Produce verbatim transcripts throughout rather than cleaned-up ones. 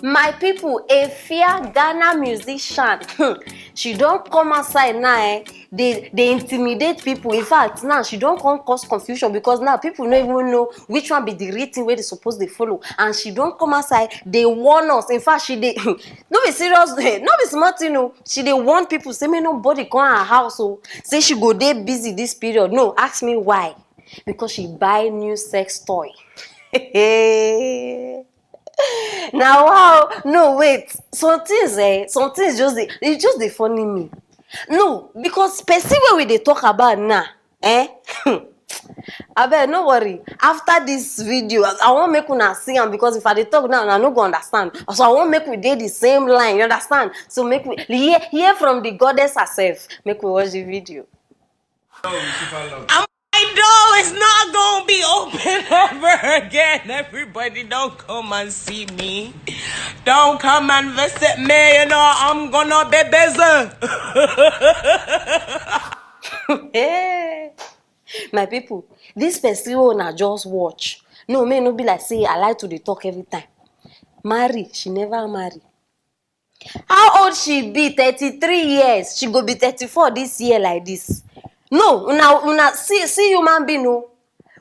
My people, a fair Ghana musician. Hmm. She don come outside now, eh? They they intimidate people. In fact, now she don come cause confusion because now people no even know which one be the real thing wey they suppose dey follow. And she don come outside, dey warn us. In fact, she dey no be serious, no be small thing o. She dey warn people say make nobody come her house o. Say she go dey busy this period. No, ask me why. Because she buy new sex toy. Now, wow, no, wait. Some things, eh, some things just dey, e just dey funny me. No, because person wey we dey talk about now, eh? Abeg, no worry. After this video, I, I wan make una see am, because if I dey talk now, una no go understand. So I wan make we dey the same line, you understand? So make we hear, hear from the goddess herself. Make we watch the video. And my door is not gonna be open ever again. Everybody don't come and see me. Don't come and visit me. You know I'm gonna be busy. Hey, my people, this person wey una just watch, no, make no be like say I like to dey talk every time. Marry, she never marry. How old she be? Thirty-three years. She go be thirty-four this year like this. No, una una see see human being o,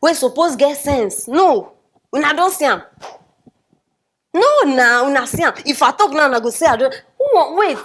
wey suppose get sense. No, una don see am. No, na una see am. If I talk now, una go say I don. Who wan wait?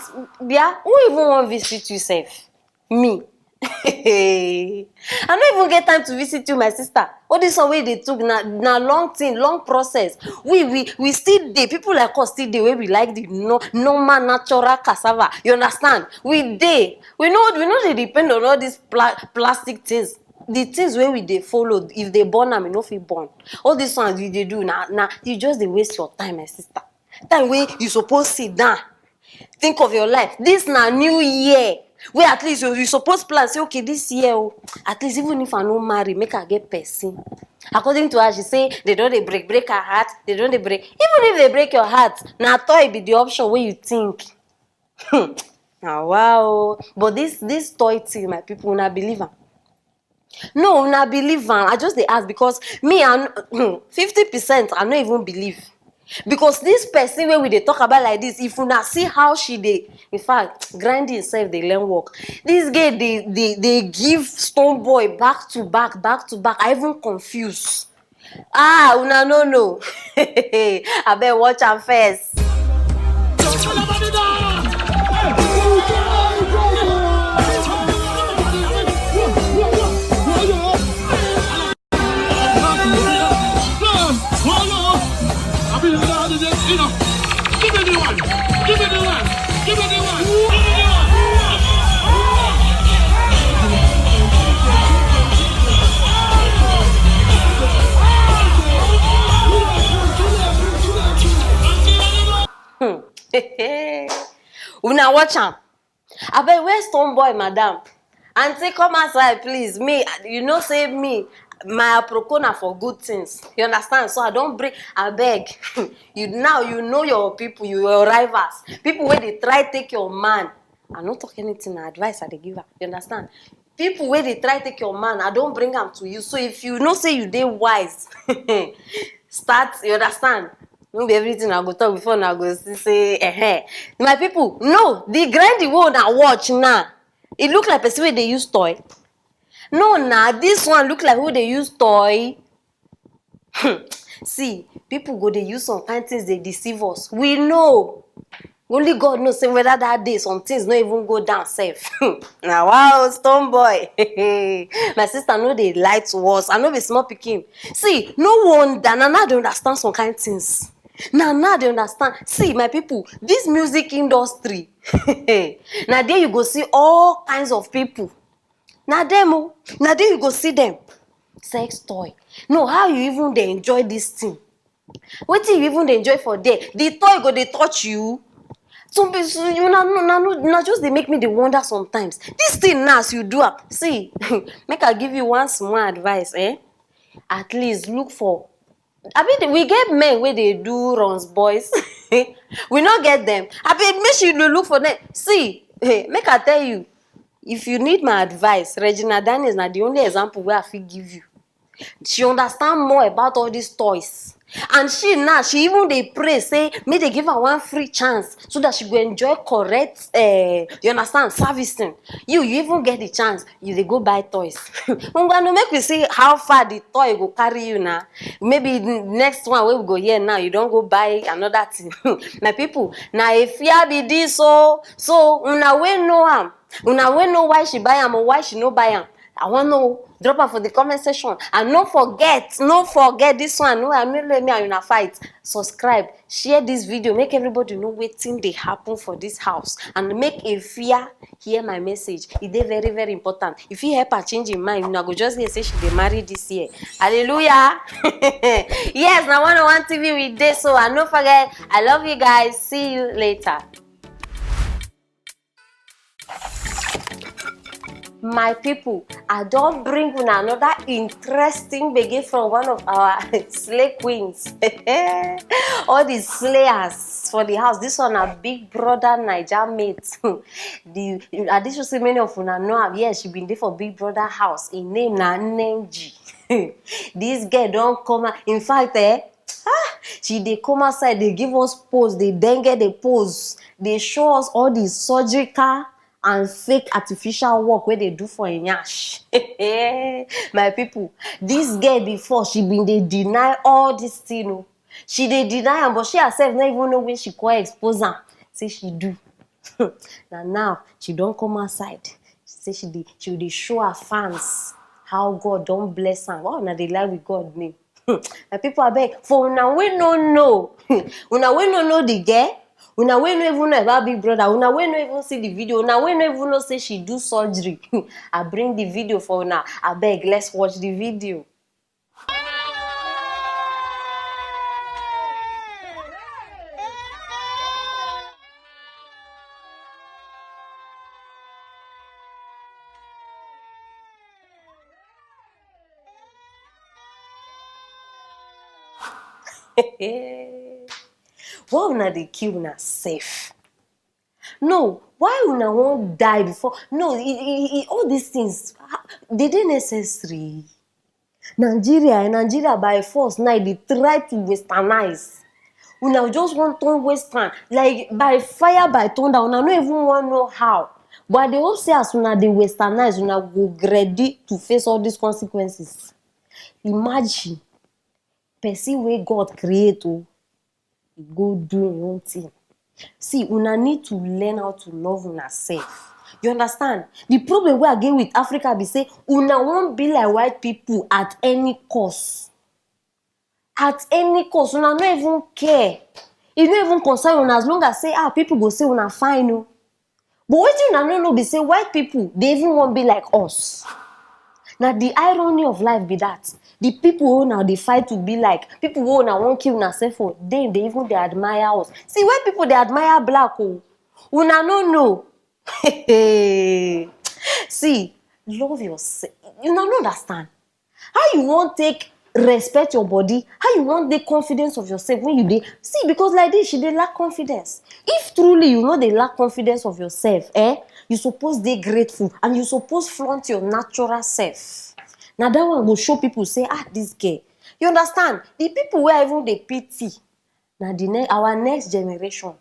Bia, who even wan visit you sef? Me. I no even get time to visit you, my sister. All this one wey dey talk na na long thing, long process. We we we still dey. People like us still dey wey we like the no, normal natural cassava. You understand? We dey. We no we no dey depend on all these pla plastic things. The things wey we dey follow, if they burn am, e no fit burn. All these ones you dey do na na you just dey waste your time, my sister. Time wey you suppose sit down, think of your life. This na new year wey at least you, you suppose plan say, okay, this year o, at least even if I no marry, make I get person. According to her, she say they don dey break break her heart, they don dey break. Even if they break your heart, na toy be the option wey you think. Hmm. Na wow. But this this toy thing, my people, una believe am? No, una believe am? I just dey ask because me and fifty percent I no even believe. Because this person wey we dey talk about like this, if una see how she dey, in fact, grinding sef dey learn work. This girl dey dey dey give stone boy back to back, back to back. I even confuse. Ah, una no know. Abeg watch am first. Hmm. Una watch am. Abeg, where stone boy, madam? Aunty, come outside, please. Me, you know say me, my aproko na for good things. You understand? So I don bring, abeg. You now, you know your people, you your rivals. People wey dey try take your man. I no talk anything, na advice I dey give am. You understand? People wey dey try take your man, I don bring am to you. So if you know say you dey wise, start, you understand? No be everything I go talk before una go see say, eh. My people, no, the grinding wey una watch now, e look like person wey dey use toy. No, na this one look like who dey use toy. Hmm. See, people go dey use some kind things dey deceive us. We know. Only God know say whether that day some things no even go down sef. Na wow, stone boy. My sister no dey lie to us. I no be small pikin. See, no wonder. Na now I dey understand some kind things. Na now I dey understand. See, my people, this music industry, na there you go see all kinds of people. Na them o. Na there you go see them. Sex toy. No, how you even dey enjoy this thing? Wetin you even dey enjoy for there? The toy go dey touch you? Some people, una, una, una just dey make me dey wonder sometimes. This thing now, as you do am, see, make I give you one small advice, eh? At least look for, abi, we get men wey dey do runs boys. We no get them. Abi, make sure you look for them. See, eh, make I tell you, if you need my advice, Regina Daniels na the only example wey I fit give you. She understand more about all these toys. And she now, she even dey pray say make they give her one free chance so that she go enjoy correct, uh, you understand, servicing. You, you even get the chance, you dey go buy toys. Ngwanu, make we see how far the toy go carry you now. Maybe n- next one wey we go hear now, you don go buy another thing. My people, na a fear be this, so so una wey know am, una wey know why she buy am or why she no buy am, I wan know. Drop am for the comment section. And no forget, no forget this one. No, I no let me and una fight. Subscribe, share this video, make everybody know wetin dey happen for this house, and make a fear hear my message. E dey very, very important. If you help her change im mind, una go just hear say she dey marry this year. Hallelujah. Yes, na one oh one T V we dey, so I no forget. I love you guys. See you later. My people, I don bring una another interesting gbege from one of our slay queens. All the slayers for the house. This one na Big Brother Naija mate. The I dey sure say many of una know am. Yes, she been dey for Big Brother house. Im name na Nenji. This girl don come out. In fact, eh, ah, she dey come outside, dey give us pose, dey denge the pose, dey show us all the surgical and fake artificial work wey dey do for im nyash. My people, this girl before, she been dey deny all this thing o. She dey deny am, but she herself no even know when she come expose am say she do. Na now she don come outside. She say she dey she dey show her fans how God don bless am. Why una dey lie with God name? My people, abeg, for una wey no know, una wey no know the girl, una wey no even know about Big Brother, una wey no even see the video, una wey no even know say she do surgery, I bring the video for una. Abeg, let's watch the video. Why una dey kill una sef? No, why una wan die before? No, e, e, e, all these things, ah, they dey necessary. Nigeria, eh, Nigeria by force now, e dey try to westernize. Una just wan turn western, like, by fire, by thunder. Una no even wan know how. But I dey hope say as una dey westernize, una go ready to face all these consequences. Imagine person wey God create o, e go do im own thing. See, una need to learn how to love una sef. You understand? The problem wey I get with Africa be say una wan be like white people at any cost. At any cost, una no even care. E no even concern una as long as say, ah, people go say una fine o. But wetin una no know be say white people dey even wan be like us. Na the irony of life be that. The people wey una dey fight to be like, people wey una wan kill una sef for, dem dey even dey admire us. See, white people dey admire black o. Una no know. See, love yourself. Una no understand. How you wan take respect your body? How you wan dey confidence of yourself when you dey see? Because like this, she dey lack confidence. If truly you no dey lack confidence of yourself, eh, you suppose dey grateful and you suppose flaunt your natural self. Na that one go show people say, ah, this girl. You understand? The people wey I even dey pity na the ne our next generation.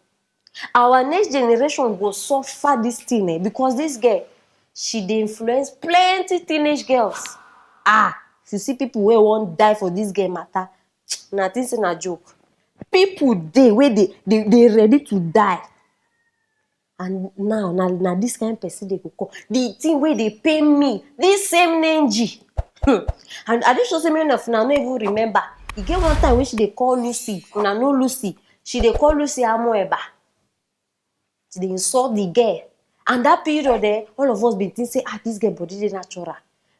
Our next generation go suffer this thing, eh, because this girl, she dey influence plenty teenage girls. Ah, if you see people wey wan die for this girl matter, na think say na joke. People dey wey dey dey dey ready to die. And now, na na this kind person dey go call. The thing wey dey pain me, this same Nenji. Hmm. And I dey sure say many of una no even remember. E get one time wey she dey call Lucy, una know Lucy. She dey call Lucy Amoeba. She dey insult the girl. And that period, eh, all of us been think say, ah, this girl body dey natural.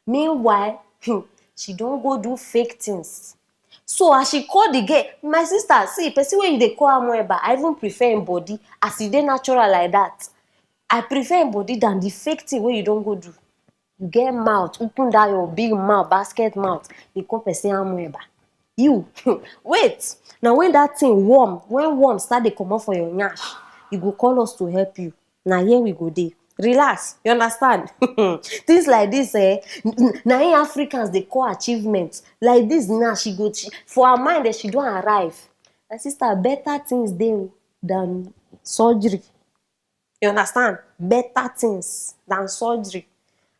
Meanwhile, hmm, she don go do fake things. So as she call the girl, my sister, see, person wey you dey call Amoeba, I even prefer im body as e dey natural like that. I prefer im body than the fake thing wey you don go do. You get mouth, open that your big mouth, basket mouth, dey call person Amoeba. You, wait, na when that thing warm, when warm start dey comot for your nyash, you go call us to help you. Na here we go dey. Relax, you understand? Things like this, eh, na im Africans dey call achievement. Like this now, she go she, for her mind, eh, she don arrive. My sister, better things dey than surgery. You understand? Better things than surgery.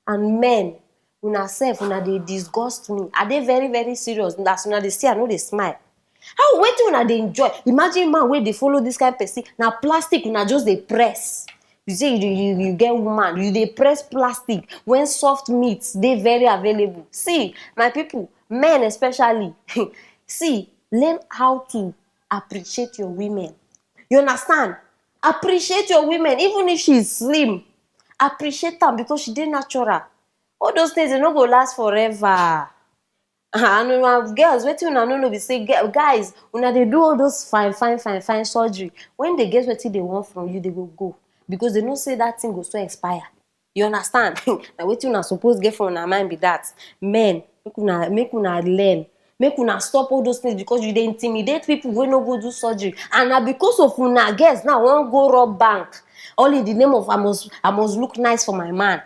And men, una sef, una dey disgust me. I dey very, very serious. As una dey see, I no dey smile. How, wetin una dey enjoy? Imagine man wey dey follow this kind person, na plastic una just dey press. You say you, you, you get woman, you dey press plastic when soft meat dey very available. See, my people, men especially, see, learn how to appreciate your women. You understand? Appreciate your women, even if she is slim. Appreciate am because she dey natural. All those things, they no go last forever. And una girls, wetin una no know be say, guys, una dey do all those fine, fine, fine, fine surgery. When they get wetin they want from you, they go go, because they know say that thing go so expire. You understand? Na wetin una suppose get for una mind be that. Men, make una make una learn. Make una stop all those things, because you dey intimidate people wey no go do surgery. And na because of una girls now wan go rob bank. All in the name of, I must, I must look nice for my man.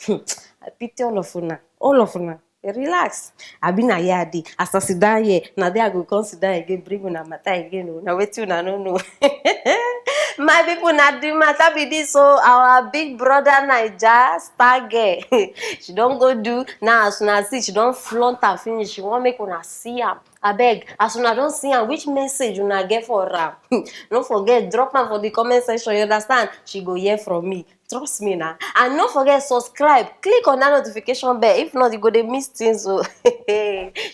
I pity all of una. All of una. Relax. Abi na here I dey. As I sit down here, na there I go come sit down again, bring una matter again o. Na wetin una no know. My people, na the matter be this. So our big brother Naija star girl, she don go do. Now as una see, she don flaunt am finish. She wan make una see am. Abeg, as una don see am, which message una get for am? No forget, drop am for the comment section. You understand? She go hear from me. Trust me now. And no forget, subscribe. Click on that notification bell. If not, you go dey miss things. So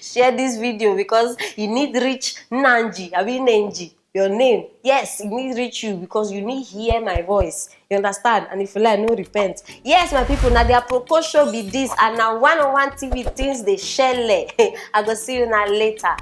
share this video because you need reach Nanji. I mean Nanji. Your name. Yes, it need reach you because you need hear my voice. You understand? And if you like, no repent. Yes, my people, now the Aproko show be this, and now one on one T V things they share. I go see you now later.